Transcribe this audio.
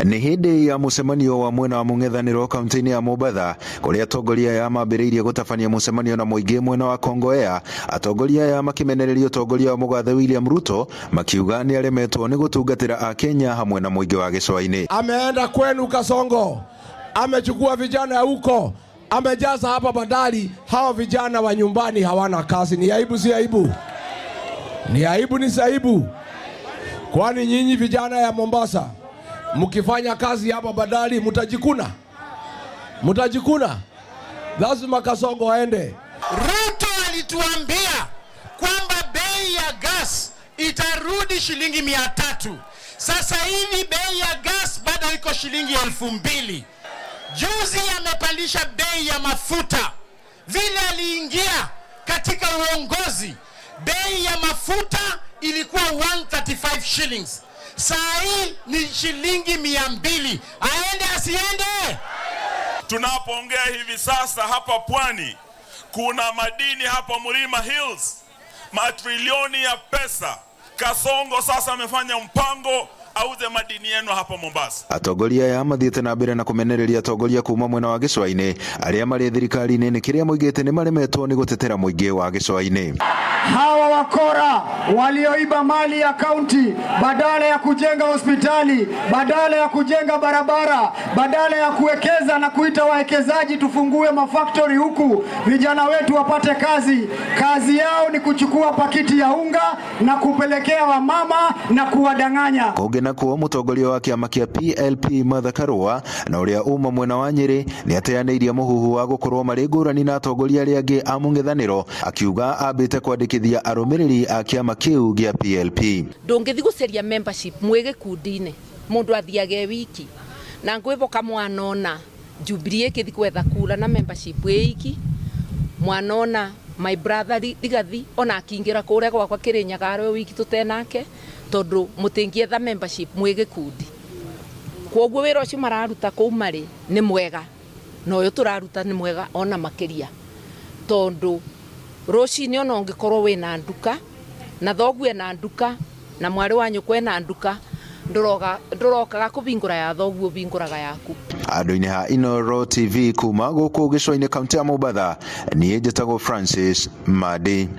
Nĩ hĩndĩ ya mũcemanio wa mwena wa mũng'ethanĩro kaunti-inĩ ya Mombatha, kũrĩa atongoria aya mambĩrĩirie gũtabania mũcemanio na mũingĩ mwena wa Kongowea. Atongoria aya makĩmenereria ũtongoria wa mũgathe William Ruto, makiuga nĩ aremetwo nĩ gũtungatĩra Akenya hamwe na mũingĩ wa gĩcũa-inĩ. Ameenda kwenu Kasongo, amechukua vijana huko, amejaza hapa bandari. Hawa vijana wa nyumbani hawana kazi. Ni aibu, si aibu? Ni aibu, ni si aibu? Kwani nyinyi vijana ya Mombasa mkifanya kazi hapa bandari mtajikuna? Mtajikuna? Lazima Kasongo aende. Ruto alituambia kwamba bei ya gas itarudi shilingi 300. Sasa hivi bei ya gas bado iko shilingi 2000. Juzi amepandisha bei ya mafuta. Vile aliingia katika uongozi, bei ya mafuta ilikuwa 135 shillings, saa hii ni shilingi 200. Aende asiende? Tunapoongea hivi sasa hapa pwani kuna madini hapa Mlima Hills, matrilioni ya pesa. Kasongo sasa amefanya mpango auze madini yenu hapa Mombasa. Atongoria aya mathiĩte na mbere na kũmenereria atongoria kuma mwena wa gĩcũa-inĩ arĩa marĩ thirikari-inĩ nĩ kĩrĩa moigĩte nĩ maremetwo nĩ gũtetera mũingĩ wa gĩcũa-inĩ. Hawa wakora walioiba mali ya kaunti, badala ya kujenga hospitali, badala ya kujenga barabara, badala ya kuwekeza na kuita wawekezaji tufungue mafactory huku vijana wetu wapate kazi, kazi yao ni kuchukua pakiti ya unga na kupelekea wamama na kuwadanganya. Kũngĩ nakuo, mũtongoria wa kĩama kĩa PLP Martha Karua na ũrĩa uma mwena wa Nyĩrĩ nĩ ateanĩirie mũhuhu wa gũkorwo marĩ ngũrani na atongoria arĩa angĩ a mũng'ethanĩro, akiuga ambĩte kwandĩkithia arũmĩrĩri a kĩama kĩu gĩa PLP. Ndũngĩthi gũcaria membership mwĩ gĩkundi-inĩ, mũndũ athiage e wiki na ngwĩboka mwanona Jubilee ĩkĩthi gwetha kura na membership ĩ iki mwanona my brother Rigathi ona akingĩra kũrĩa gwakwa Kĩrĩnyaga arĩ wiki tũtenake, tondũ mũtingĩetha membership mwĩ gĩkundi. Kwoguo wĩra ũcio mararuta kũu marĩ nĩ mwega, na ũyũ tũraruta nĩ mwega ona makĩria, tondũ rũcinĩ ona ũngĩkorwo wĩna nduka na thoguo ena nduka na mwarĩ wa nyũkwa ena nduka, ndũrokaga kũbingũra ya thoguo, ũbingũraga yaku. Andũ-inĩ ha Inooro TV kuma gũkũ gĩcũa-inĩ, kaunti ya Mombatha, niĩ njĩtagwo Francis Madi.